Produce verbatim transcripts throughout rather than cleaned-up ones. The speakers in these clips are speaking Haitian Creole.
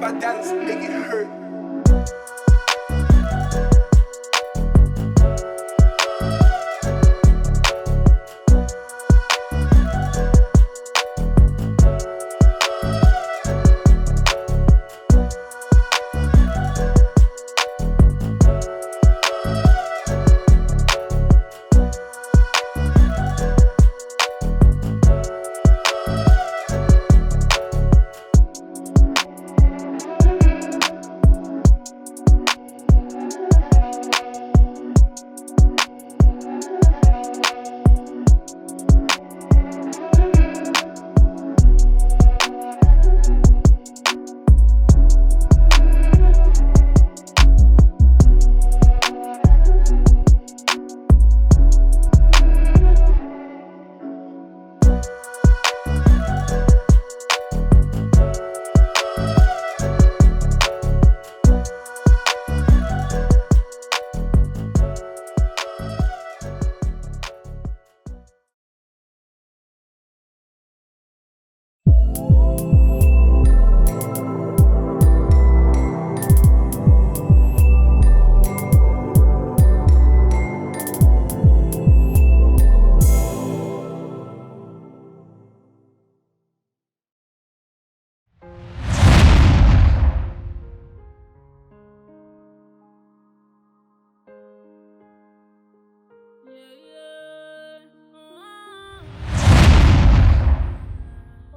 A dance make it hurt.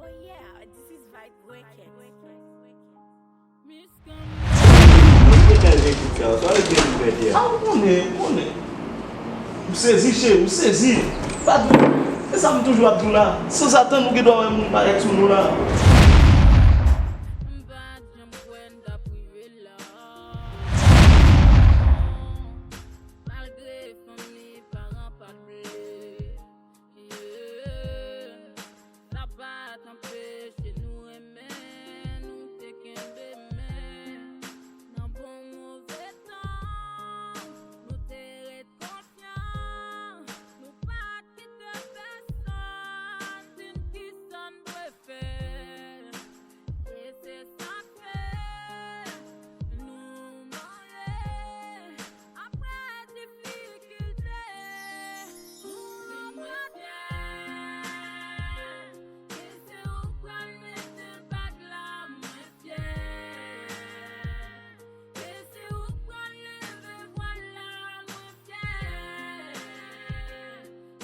Oh yeah, this is Vibe Records. Mwen te kal gen kout la, sa vle di m pèdi a. Ah, ou konnen, ou konnen. M sezi, cheri, m sezi. Pa di, e sa m toujou ap di w la. Sanzatann, ou gen dwa wè moun parèt sou nou la. M pa t janm kwè n t ap rive la. Malgre fanmi, paran pa t vle. Yeah. Sa pa t anpeche nou renmen, nou te kenbe men. Nan bon move tan, nou te ret konfyan. Nou pa t kite pèsonn di n kisa n dwe fè. E se sa k fè nou mare. Apre difikilte, nou rankontre. E se ou k pral mete bag la, mwen fyè. E se ou k pral leve vwal la, mwen fyè.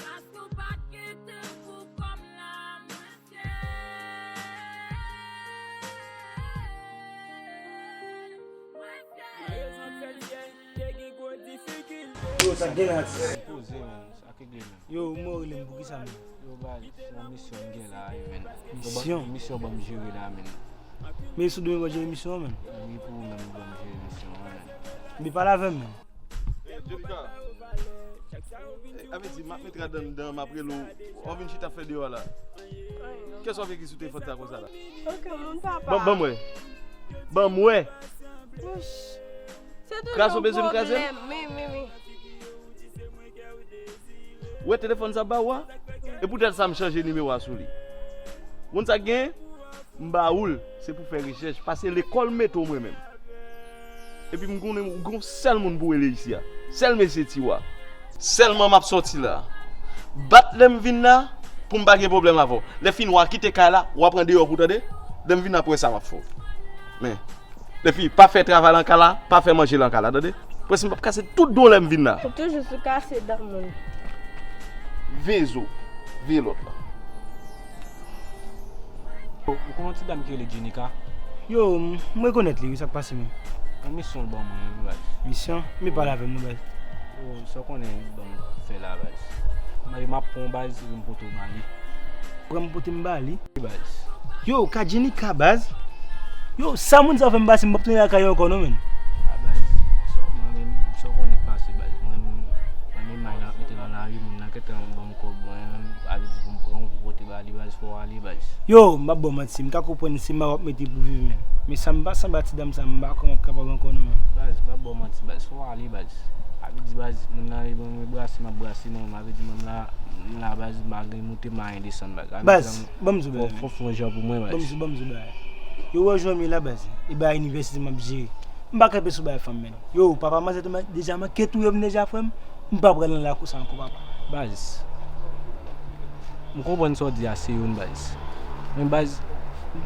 Paske w pa t kite m pou kòm la, mwen Yo, sa k gen la, ti? Poze, man. Sa k regle, man? Yo, mwen rele m pou kisa, man? Yo, baz, se yon misyon m gen la, wi, man. Misyon? Misyon ban m jere la, man. Men sou do mwen jere misyon an, man. Wi, pou ou menm ban m jere misyon an, man. Men pale avè m, man. Jenika. Eh, a vle di, m ap met rad anndan, m ap rele w. W ap vin chita fè deyò a la. Kiyès w ap ekri sou telefòn sa konsa la? Ok, moun papa. Ban, ban m wè. Ban m wè. Wouch. Se toujou pwoblèm. Kraze w bezwen m kraze l? Wi, wi, wi. Wè telefòn sa ba w a? E poutèt sa m chanje nimewo a sou li. Moun sa k genyen? M ba ou l, se pou fè rechèch, paske lekòl mete w mwen menm. Epi m konnen ou gon sèl moun pou rele isi a. Sèl mesye Tiwa. Sèlman m ap sòti la. Bat lè m vin la, pou m pa gen pwoblèm avè w. Lè fini w a kite kay la, w a pran deyò pou tande. Lè m vin la pou wè sa m ap fè w. Men, epi pa fè travay lan kay la, pa fè manje lan kay la, tande. Prèske m p ap kase tout do lè m vin la. Ou toujou sou kase dan moun. Veye zo, veye lòt la. Ou konn yon ti dam ki rele Jenika? Yo, m, m rekonèt li, wi, sa k pase menm? Yon misyon l ban mwen, wi, baz. Misyon? Men pale avè m non, baz. Yo, sa w konnen li ban m fè la, baz. M, m ap pran w, baz, epi m pote w ba li. Pran m pote m ba li? Wi, baz. Yo, ka Jenika, baz. Yo, sa moun sa fè m pase, m p ap tounen lakay yo ankò non, menn. A, baz, sa w, mwen menm, sa w konnen k pase, baz. Mwen menm, mwen menm, may la ap mete nan lari, moun nan gentan ban m kòb, mwen menm, a vle di pou m pran w, pou pote ba li, baz, fò w ale, baz. Yo, m p ap ba w manti, m ka konprann se may w ap mete pou viv, menn. Men sa m pa sanble a ti dam sa, m pa kwè m ap kapab ankò non, menn. Baz, m p ap ba w manti, baz, fò w ale, baz. A vle di, baz, moun nan, li ban mwen brase, m ap brase, non, a vle di, moun la, moun la, baz, m pa gen moute, m pa gen desann, baz. A vle di, baz, ban m di w bagay, fò, fò, fò w fè yon jan pou mwen, baz. Ban m di w, ban m di w bagay. Yo wè jan m ye la, baz. E bagay inivèsite m ap jere. M pa kanpe sou bagay fanm, menn. Yo, papa, manzè te ma-, deja manke touye m deja, frè m. M pa pral nan lakou sa ankò, papa. Baz, m konprann sa w di a, se youn, baz. Men, baz,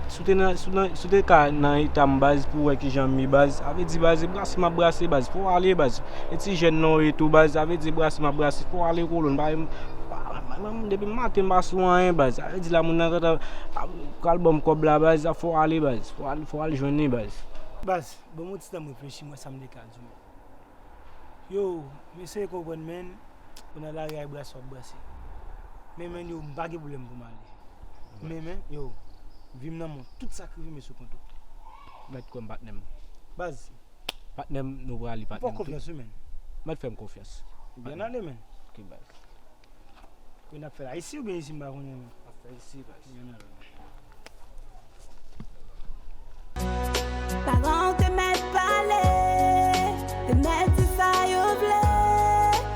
si w te nan, si w nan, si w te ka nan eta m, baz, pou w wè kijan m ye, baz, sa vle di, baz, e brase m ap brase, baz, fò w ale, baz. E ti jèn nan w ye tou, baz, sa vle di, e brase m ap brase, fò w ale, kolonn, pa, pa, pa, depi maten m pa sou anyen, baz, sa vle di, la, moun nan gentan pral ban m kòb la, baz, fò w ale, baz, fò w al, fò w al jwenn li, baz. Baz, ban m yon ti tan m reflechi, m wè sa m te ka di w, menn. Yo, m eseye konprann, menn, ou nan lari a, e brase w ap brase. Men, menn, yo, m pa gen pwoblèm pou m ale. Men, men, yo, vi m nan men w, tout sa k rive m sou kont ou. Mèt kwè m, patnè m. Baz. Patnè m, nou prale, patnè m. Fè konfyans, wi, menn. Mèt fè m konfyans. Byen ale, menn. Ok, baz. Kounya n ap fè la isi oubyen isi, m pa konnen, menn. N ap fè isi, baz. Byen ale. Paran w te mèt pale, te mèt di sa yo vle.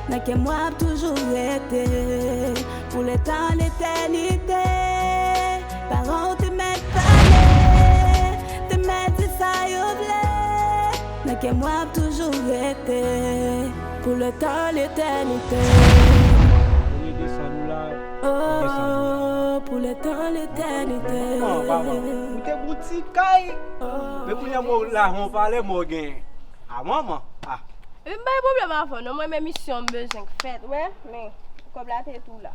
Nan kè m w ap toujou rete pou letan letènite. Paran w te mèt pale, te mèt di sa yo vle. Nan kè m w ap toujou rete pou letan letènite. Ou ye desann ou la. Oh, pou letan letènite. Manman, papa, ou te gon ti kay. Men kounye a mwen la, yon palè mwen genyen. A manman, a. Epi m pa gen pwoblèm avè w non, mwen men misyon m bezwen k fèt, wè, men kòb la te tou la.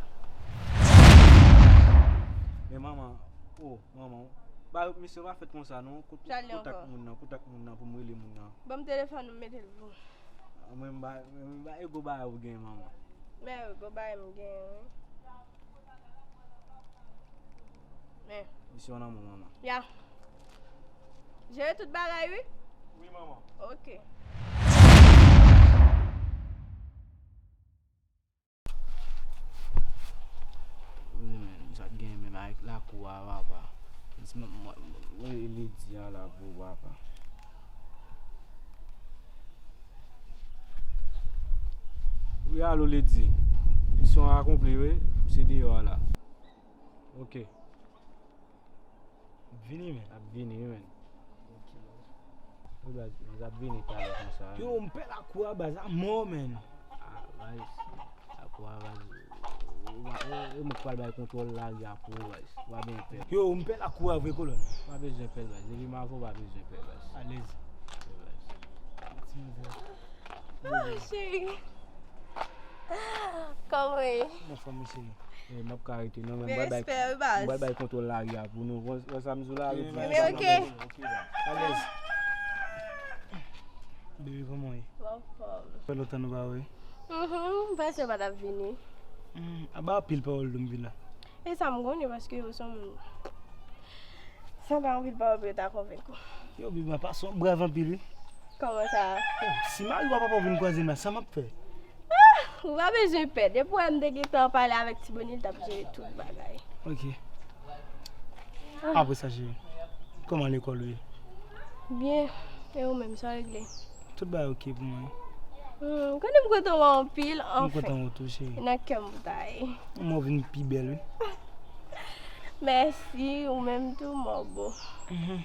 Men manman, oh, manman, ba misyon pa fèt konsa non, kontak moun nan, kontak moun nan pou m rele moun nan. Ban m telefòn ou m mete l pou ou. Mwen m ba, mwen m ba, e gwo bagay ou gen, manman. Men gwo bagay m gen, wi. Men. Misyon nan men w, manman. Ya. Jere tout bagay, wi? Wi, manman. Ok. Wi, men, sa k gen menm avèk lakou a, papa. Mwen, mwen, mwen, Ledi a la pou papa. Wi, alo, Ledi. Misyon an akonpli, wi. Se deyò a la. Ok. Vini, men. Ap vini, wi, men. Ok, baz. Wi, baz, baz ap vini talè konsa, wi. Yo, m pè lakou a, baz, a mò, men. Ah, baz, lakou a, baz. Ou pa, ou, ou mèt pral bay kontwòl lari a pou ou, baz. Ou pa bezwen pè. Yo, m pè lakou a vre, kolonn. Ou pa bezwen pè, baz. Depi m avè w, ou pa bezwen pè, baz. Alèz. Wi, baz. Ti manzè. Ah, cheri. Kòman w ye? Anfòm, wi, cheri. Eh, m ap ka rete non, men m pral bay, m pral bay kontwòl lari a pou nou. Wè, wè sa m di w la, rete. Men ok. Alèz. Bebe, kòman w ye? M anfòm. Fè lontan nou pa wè. Mhm, m panse w pa t ap vini. Hmm, aba anpil pawòl dou m vin la. E sa m konnen paske yo se yon moun. Sa pa anpil pawòl pou yo ta konvenk ou. Yo, Biba, pa son brav anpil, wi. Kòman sa? Oh, si mari w a papa w vin kwaze m la, sa m ap fè? Ah, ou pa bezwen pè. Depi w wè m te gentan pale avèk Tibonit, l t ap jere tout bagay. Ok. Ah. Apre sa, cheri, kòman lekòl ou ye? Byen. E ou menm, sa w regle? Tout bagay ok pou mwen. Hmm, konnen m kontan wè w anpil, anfen. M kontan wè w tou, cheri. Nan kè m pou ta ye. Mwen vin pi bèl, wi. Mèsi, ou menm tou, mòbo. Mhm.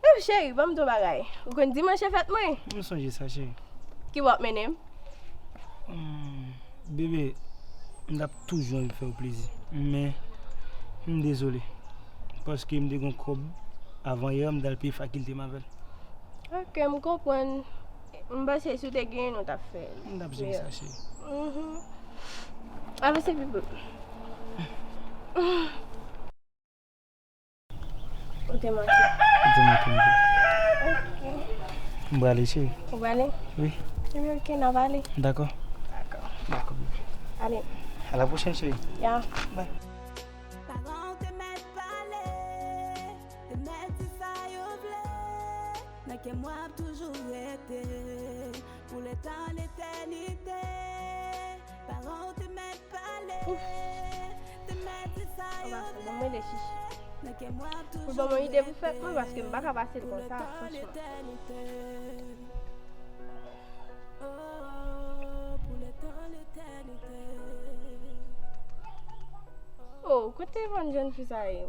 Oh, cheri, ban m di w bagay. Ou konn dimanch se fèt mwen? M sonje sa, cheri. Ki bò w ap mennen m? Hmm, bebe, m t ap toujou anvi fè w plezi. Men, m dezole. Paske m te gon kòb avan yè, m t al peye fakilte m avè l. Ok, m konprann. M panse si w te genyen, nou t ap fè l. M t ap jere sa, cheri. Mhm. Avanse pi bò. Ou te manke. Ou te manke m tou. Ok. M prale, cheri. Ou prale? Wi. Ebyen, ok, n ap ale. Dakò. Dakò. Dakò, bebe. Ale. A la pwochèn, cheri. Ya. Bye. Paran w te mèt pale, te mèt di sa yo vle. Nan kè m w ap toujou rete pou letan letènite. Paran w te mèt pale, te mèt di sa yo vle. Nan kè m w ap toujou rete pou letan letènite. Pou l ban mwen ide pou fèt mwen, paske m pa ka pase l konsa, franchman. Oh, pou letan letènite. Oh, kote telefòn jèn fi sa ye?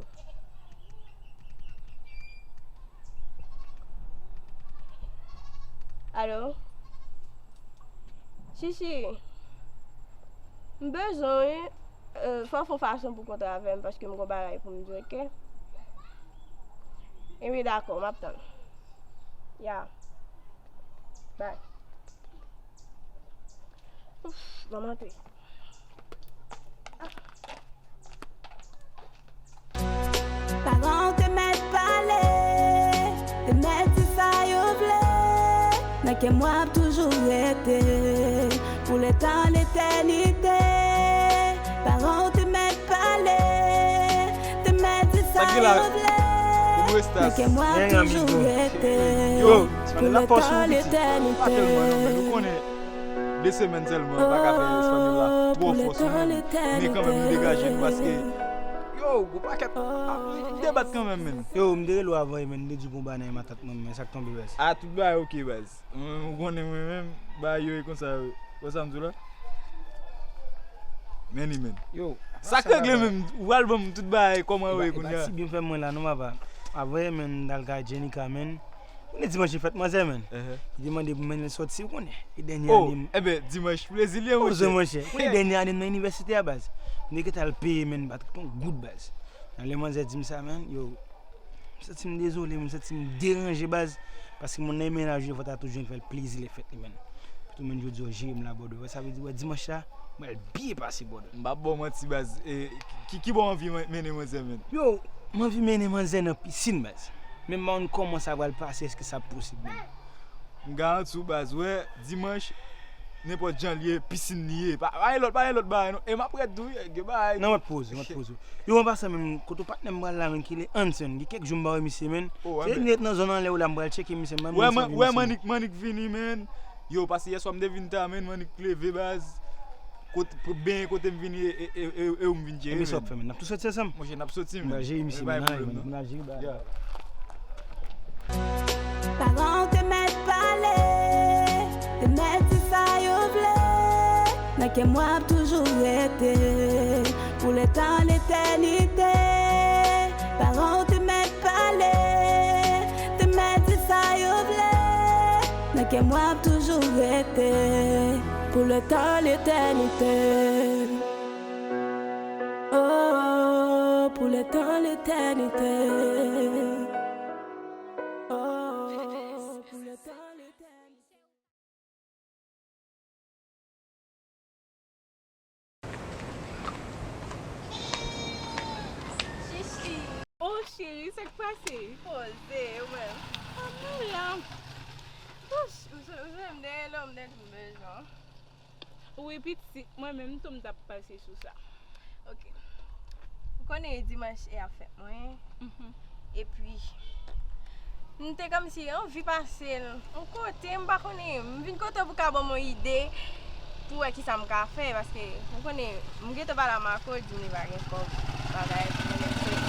Alo? Chichi, m bezwen w, wi. Euh, fò w fè yon fason pou w kontre avè m, paske m gon bagay pou m di w, oke? Ebyen, dakò, m ap tann. Ya. Bye. Ouf, ban m antre. Paran te mèt pale, te mèt di sa yo vle. Nan kè m w ap toujou rete, pou letan letènite. Paran te mèt pale, te mèt di sa yo vle. Nan kè m w ap toujou rete, pou letan letènite. De semèn sèlman, m pa ka fè espanyòl la twò fò sou nou. Men kanmenm, nou degaje nou paske, yo, gwo pakèt, ah, m te bat kanmenm, menn. Yo, m te rele w avan, menn, m te di w gon bagay nan matant mwen, men sa k tonbe, baz. Ah, tout bagay oke, baz. Mwen, ou konnen mwen menm, bagay yo e konsa, wè sa m di w la? Men li, menn. Yo, sa k regle menm, ou pral ban m tout bagay, kòman yo ye kounye a? Ti byen fè mwen la, non, papa. Avan yè, menn, m t al kay Jenica, menn. Kounye dimanch li fèt manzè, menn. Li te mande pou m mennen l sòti, ou konnen. E dènye ane m. Oh, enben, dimanch, plezi li ye, monchè. Monchè. Kounye dènye ane m nan inivèsite a, baz. M te gentan al peye, menn, m pa t gen yon goud, baz. Nan lè manzè di m sa, menn, yo, m santi m dezole, m santi m deranje, baz. Paske moun nan e mennaj ou, fò w ta toujou fè l plezi lè fèt li, menn. Pou tou menn jodi a, w jere m la, brother. Wè sa vle di, wè, dimanch la, m pral byen pase, brother. M p ap ba w manti, baz. E, ki, ki bò w anvi men-, mennen manzè, menn? Yo, m anvi mennen manzè nan pisin, baz. Men m pa konn kòman sa pral pase, èske sa posib, menn? M garanti w, baz, wè, dimanch, nenpòt jan l ye, pisin li ye. Pa, pa gen lòt, pa gen lòt bagay, non. E m ap rèd tou, wi, gen bagay. Non, mwen poze, mwen poze. Yo, an pasan menm, kote patnè m pral la, menn, ki le Anson, gen kèk jou m pa wè misye, menn. Se li ret nan zòn anlè ou la, m pral tcheke misye, m pa menm si m wè misye. Wè Manik, Manik vini, menn. Yo, paske yèswa m te vin ta, menn, Manik leve, baz. Kote, benyen kote m vini, e, e, e, e, e ou m vin jere, menn. Ebyen, sa w ap fè, menn? N ap tou soti ansanm? Monchè, n ap soti, menn. M pral jere misye, menn, menn. M pral jere bagay. Paran te mèt pale, te mèt di sa yo vle. Nan kè m w ap toujou rete, pou letan letènite. Paran te mèt pale, te mèt di sa yo vle. Nan kè m w ap toujou rete, pou letan letènite. Oh, pou letan letènite. Oh, pou letan letènite. Chichi. Oh, cheri, sa k pase? Poze, ou menm? Ah, mwen la. Ouch, ou, ou, ou, m dèyè lè, m dèyè tout bezwen. Wi, pitit, mwen menm tou m t ap pase sou sa. Ok. Ou konnen e dimanch e ap fèt mwen. Mhm. Epi, m te kòmsi anvi pase l yon kote, m pa konnen, m vin kote w pou ka ban m yon ide pou wè kisa m ka fè, paske m konnen, m gentan pale a Marco, di m li pa gen kòb, bagay, pou mwen menm soti.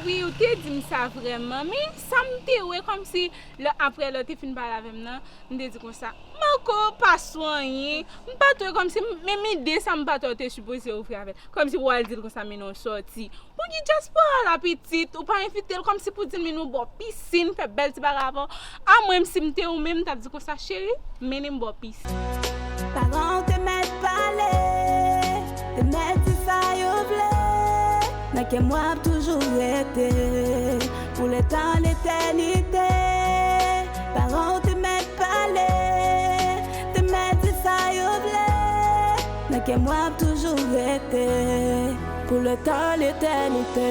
Wi, ou te di m sa vrèman, men sa m te wè kòmsi lè, aprè lè w te fin pale avè m nan, m te di konsa, Marco pa sou anyen. M pa t wè kòmsi, menm ide sa m pa t wè w te sipoze ofri avè l. Kòmsi pou w al di l konsa, mennen w sòti. Ou gen dyaspora la pitit, ou pa envite l kòmsi pou di l mennen w bò pisin, fè bèl ti bagay avè w. A mwen, si m te ou menm, m t ap di konsa, cheri, mennen m bò pisin. Paran te mèt pale, te mèt di sa yo vle. Nan kè m w ap toujou rete, pou letan letènite. Paran te mèt pale, te mèt di sa yo vle. Nan kè m w ap toujou rete, pou letan letènite.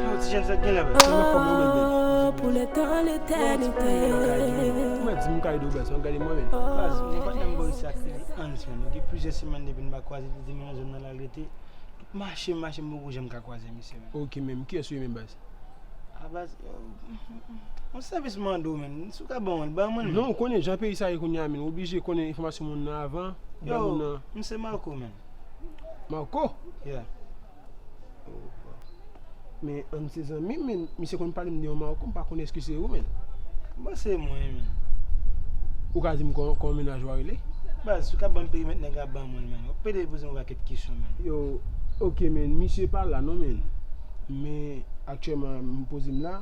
Yo, ti jèn sa k gen la, baz. Se nan fòm yo menm, menm. Oh, pou letan letènite. Ou mèt di m ka ede w, baz, mwen gade mwen menm. Baz, mwen pa t menm bò isi ak li, Hans, menm. Gen plizyè semèn depi n pa kwaze, li di m nan zòn nan l al rete. Tout mache m mache, m poko janm ka kwaze misye, menm. Ok, menm. Kiyès ou ye menm, baz? A baz, yo, yon sèvis m mande w, menn. Si w ka ban mwen l, ban mwen l, menn. Non, ou konnen jan peyi sa ye kounye a, menn. Ou oblije konnen enfòmasyon moun nan avan, bay moun nan. Yo, m se Marco, menn. Marco? Yeah. Men, an se zanmi m, menn. Misye konn pale m de yon Marco, m pa konnen èske se ou, menn. Bon, se mwen, menn. Ou ka di m kòman, kòman mennaj ou a rele? Baz, si w ka ban m perimèt nèg la, ban mwen l, menn. W ap pede poze m yon pakèt kesyon, menn. Yo, ok, menn. Misye pa la, non, menn. Men, aktyèlman, m poze m la.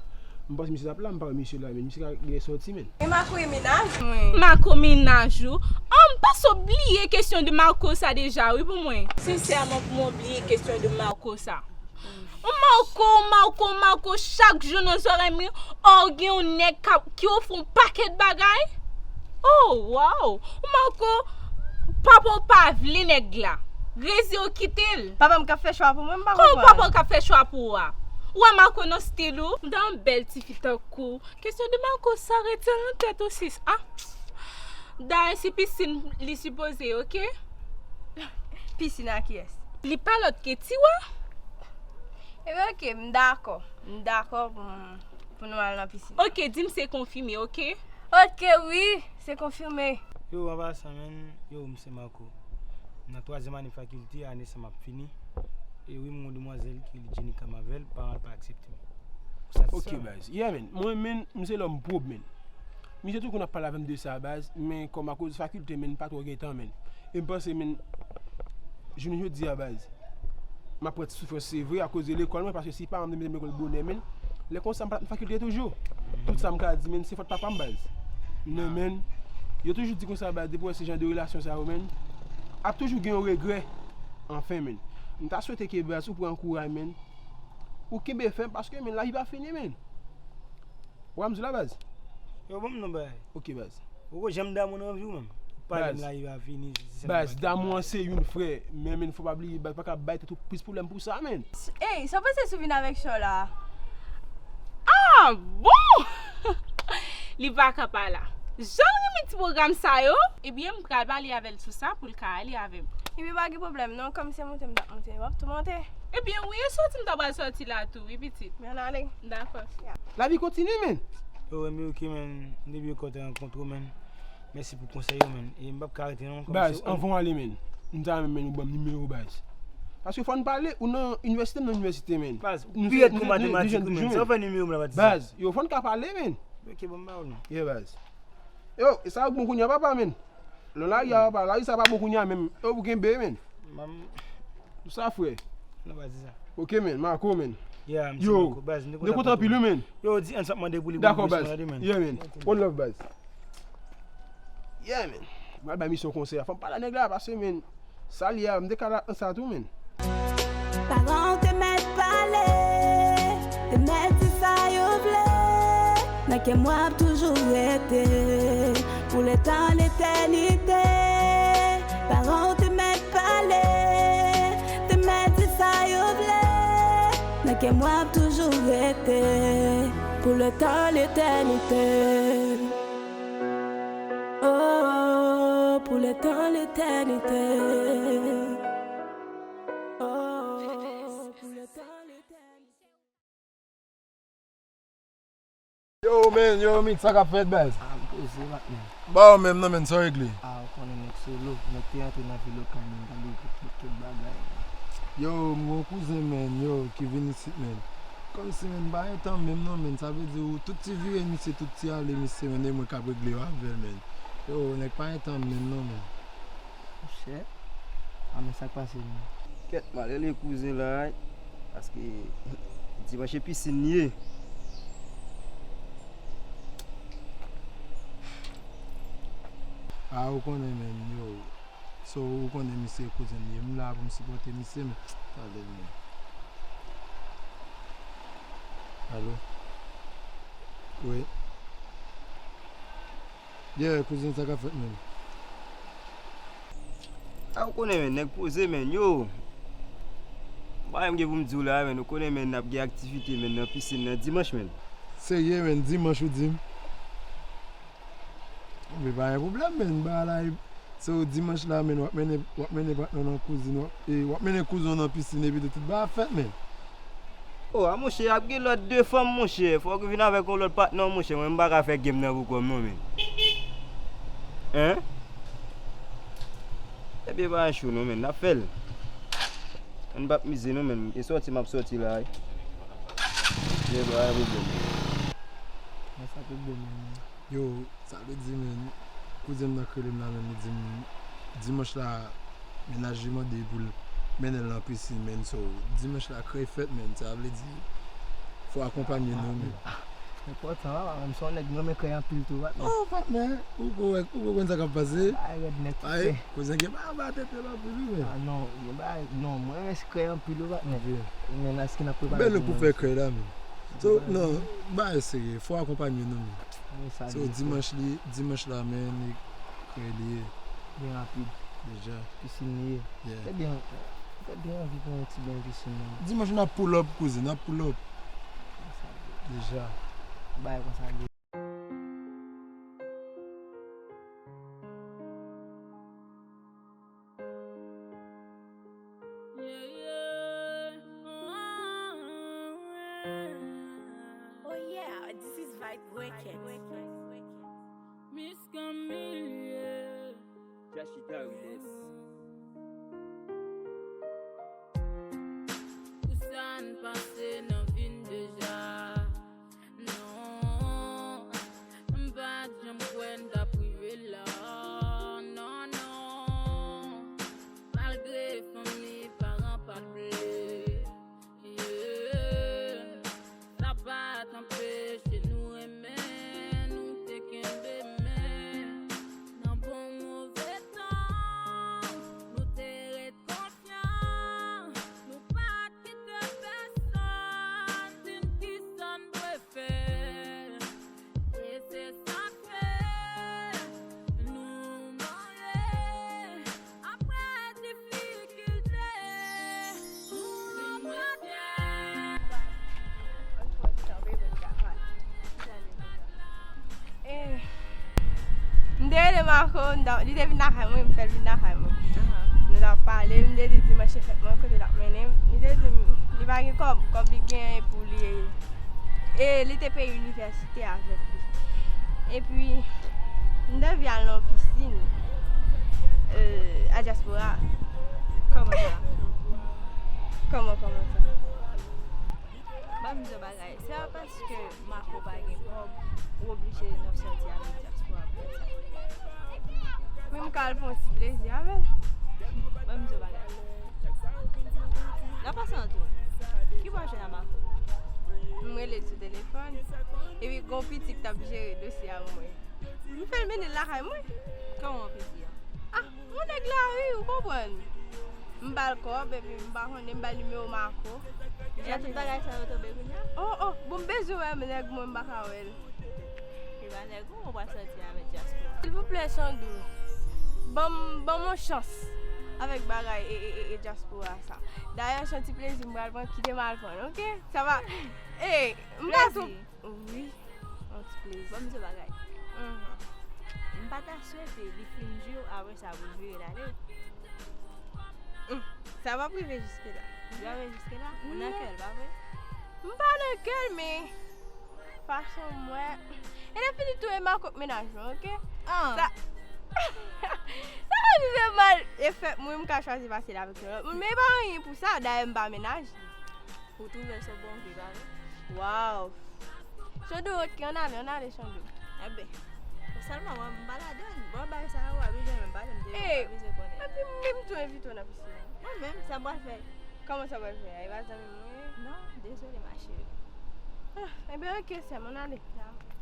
M panse misye t ap la, m pa wè misye la, men misye ka gen sòti, men. E Marco e mennaj mwen. Marco mennaj ou? An, m panse w bliye kesyon de Marco sa deja, wi, pou mwen. Sensèman, pou mwen, w bliye kesyon de Marco sa. Ou Marco, Marco, Marco, chak jou nan zòrèy mwen, o, gen yon nèg k ap, ki ofri yon pakèt bagay. Oh, wow! Ou Marco, papa w pa vle nèg la. Rezi w kite l. Papa m k ap fè chwa pou mwen, m pa konprann. Kòman papa w k ap fè chwa pou ou a? Ou wè Marco nan stil ou? M ta yon bèl tifi tankou w. Kesyon de Marco sa rete nan tèt ou, sis. Ah! Dayè, se pisin li sipoze, oke? Pisin a kiyès? Li pa lòt ke Tiwa. Ebyen, oke, m dakò. M dakò pou, pou nou al nan pisin. Oke, di m se konfime, oke? Oke, wi, se konfime. Yo, an pasan, menn, yo, m se Marco. M nan twazyèm ane fakilte, ane sa m ap fini. E wi, m gen yon demwazèl ki rele Jenny Camavelle, paran l pa aksepte m. Ou satisfè? Oke, baz. Yeah, menn. Mwen, menn, m se lòm pwòp, menn. Misye tou konn ap pale avè m de sa, baz, men kòm akoz fakilte, menn, m pa twò gen tan, menn. E m panse, menn, jounen jodi a, baz, m ap pran ti soufrans, se vre, akoz de lekòl mwen, paske si paran m te mete m lekòl bonè, menn, lè konsa, m pa t ap nan fakilte toujou. Tout sa m ka di, menn, se fòt papa m, baz. Non, menn, yo toujou di konsa, baz, depi w wè se jan de relasyon sa yo, menn, ap toujou gen yon regrè, anfen, menn. M ta swete ke, baz, ou pran kouray, menn, ou kenbe fèm, paske, menn, lavi pa fini, menn. Ou wè m di la, baz? Yo, ban m non, bay. Oke, baz. Ou ko janm damou nan vi w menm. Ou pale m la, li va fini, se sèl baz, damou an se youn, frè. Men, men, fò pa bliye, baz, pa ka bay tèt ou plis pwoblèm pou sa, menn. Ey, sa w panse sou vin avèk Chò la? Ah, bon! Li pa ka pa la. Jan l renmen ti pwogram sa yo. Ebyen, m pral pale avè l sou sa pou l ka ale avè m. Ebyen, pa gen pwoblèm, non. Kòm se monte m t ap monte, w ap tou monte. Ebyen, wi, e sòti m ta pral sòti la tou, wi, pitit. Men ann ale. Dakò. Lavi kontinye, menn. Yo, men oke, menn. M te byen kontan rankontre w, menn. Mèsi pou konsèy yo, menn. E m p ap ka rete, non. Baz, anvan w ale, menn, m ta renmen, menn, ou ban m nimewo w, baz. Paske fò n pale, ou nan inivèsite, m nan inivèsite, menn. Baz, ou pi rèd kou matematik ou, menn. Sa w fè nimewo m la, pa di sa. Baz, yo, fò n ka pale, menn. Oke, bon, m ba w l, non. Yeah, baz. Yo, e sa yo k bon kounye a, papa, menn. Lè w lage a, papa, lage sa pa bon kounye a menm. Yo, pou kenbe, menn. Ou sa, frè? Non, pa di sa. Oke, menn, Marco, menn. Yeah, m se Marco. Baz, m te kontan anpil, wi, menn. Yo, di Hans ap mande pou li, pou li plis mwen, tande, menn. Yeah, menn. One love, baz. Yeah, menn. Mwen al bay misyon konsèy a. Fò m pale a nèg la, paske, menn, sa li a, m te ka la nan sa tou, menn. Paran w te mèt pale, te mèt di sa yo vle. Nan kè m w ap toujou rete, pou letan letènite. Paran w te mèt pale, te mèt di sa yo vle. Nan kè m w ap toujou rete, pou letan letènite. Oh, pou letan letènite. Oh, pou letan letènite. Yo, men, yo, Mix, sa k ap fèt, baz? Ah, m poze, patnè. Ba w menm, non, men, sa w regle? Ah, ou konnen nèg solo, nèg te antre nan vi lokal, men, gade kèk, kèk bagay. Yo, m gen yon kouzen, men, yo, ki vin isit, men. Kòmsi, men, m pa gen tan menm, non, men, sa vle di, ou, tout ti vire misye, tout ti ale misye, men, e mwen k ap regle yo avè l, men. Yo, nèg pa gen tan menm, non, men. Monchè, a men sa k pase menm? Kèt, m al rele kouzen la, paske dimanch se pisin li ye. A, ou konnen, men, yo. So, ou konnen misye kouzen li ye. M la pou m sipòte misye, men. Tande, men. Alo? Wi. Yeah, kouzen, sa k ap fèt, menn? A, ou konnen, menn, nèg poze, menn, yo. Bagay m gen pou m di w la, menn, ou konnen, menn, n ap gen aktivite, menn, nan pisin nan dimanch, menn. Serye, menn, dimanch ou di m? Ebyen, pa gen pwoblèm, menn, bagay la, e, se w dimanch la, menn, w ap mennen, w ap mennen patnè w nan kouzin, w ap, e, w ap mennen kouzen w nan pisin, epi tou, tout bagay ap fèt, menn. O, a monchè, ap gen lòt de fanm, monchè. Fòk ou vin avèk yon lòt patnè, monchè. Mwen, m pa ka fè game nan pou kò m, non, men. Hein? Ebyen, pa cho, non, men. N ap fè l. Mwen p ap mize, non, men. E sòti, m ap sòti la, wi. Ebyen, pa gen pwoblèm. Mwen sa tout bon, men. Yo, sa vle di, men, kouzen m nan k rele m la, men, li di m, dimanch la, mennaj li mande pou l mennen l nan pisin, men, so, dimanch la krèy fèt, men, sa vle di, fò akonpanye nou, men. Enpòtan, papa, menm si yon nèg mwen renmen krèy anpil tou, patnè. Oh, patnè, ou ko wè, ou ko konn sa k ap pase. Bagay rèd nèt, frè. Ay, kouzen gen bagay anba tèt yo anpil, wi, men. Ah, non, gen bagay, non, mwen renmen krèy anpil, wi, patnè. Ok. Men nan skin ap prepare. Bèl pou fè krèy la, men. So, non, bagay serye, fò akonpanye nou, men. So, dimanch li, dimanch la, men, e krèy li ye. Byen rapid. Deja. Pisin li ye. Yeah. Fè byen, fè byen anvi pou yon ti beny pisin nan. Dimanch n ap pull up, kouzen, n ap pull up. Deja. Bay konsa. Yeah, yeah. Oh, yeah, this is Vibe Records. Miss Camille. Jashida Willis. Pou sa n pase nan vi n deja. Non, m pa t janm kwè n t ap rive la. Non, non. Malgre fanmi, paran pa t vle. Yeah. Sa pa t anpeche nou renmen, nou te kenbe men. Nan bon move tan, nou te ret konfyan. Nou pa t kite pèsonn di n kisa n dwe fè. E se sa k fè nou marye. Apre difikilte, nou rankontre. Eh, m te rele Marco, m ta, li te vin lakay mwen, m fè l vin lakay mwen. Nou t ap pale, m te di dimanch se fèt mwen, kote l ap mennen m. Li te di m, li pa gen kòb, kòb li genyen pou li. E li te peye inivèsite avèk li. Epi, m te anvi al nan yon pisin, euh, a dyaspora. Kòman sa? Kòman, kòman sa? Ban m di w bagay. Se pa paske Marco pa gen kòb, ou oblije nan sòti avèk dyaspora pou fè sa. Men m ka al pran yon ti plezi avè l. Ban m di w bagay. L ap pase nan tou. Ki bò w jwenn a Marco? M rele l sou telefòn. Epi gon pitit k t ap jere dosye a mwen. M fè l mennen l lakay mwen. Kòman pitit an? Ah, yon nèg lari, ou konprann. M ba l kòb, epi m pa konnen, m ba l nimewo Marco. Deja tout bagay sa yo tonbe kounye a? Oh, oh, bon, m bezwen wè nèg mwen, m pa ka wè l. E pa nèg ou, ou pral sòti avèk dyaspora. Silvouplè, Chandou, ban m, ban m yon chans avèk bagay e, e, e, e dyaspora sa. Dayè, se yon ti plezi m pral pran, kite m al pran l, oke? Sa va. Ey, m pa tou. Wi, yon ti plezi. Ban m di w bagay. Mhm. M pa ta swete li fin jwe w, apre sa pou l vire l ale. Mm. Sa p ap rive jiske la. Li pa rive jiske la? Ou nan kè l, pa vre? M pa nan kè l, men fason m wè. E lè fini tou, e Marco k mennaj mwen, oke? Ah. Sa, sa pa rive mal. E fèt mwen, m ka chwazi pase l avèk yon lòt moun. Men e pa anyen pou sa, dayè m pa mennaj li. Ou twouve l se yon bon vi, pa vre? Waw! Chandou, oke, ann ale, ann ale, Chandou. Enben, sèlman mwen, m pa ladann. Bon, bagay sa yo, w ap bezwen menm pale, m te, ey, m pa bezwen konnen. Epi m menm tou envite w nan pisin nan. Mwen menm, sa m pral fè? Kòman sa w pral fè a? E pa zanmi mwen ye? Non, dezole, ma chérie. Ah, enben, oke, sè m, ann ale. Dakò.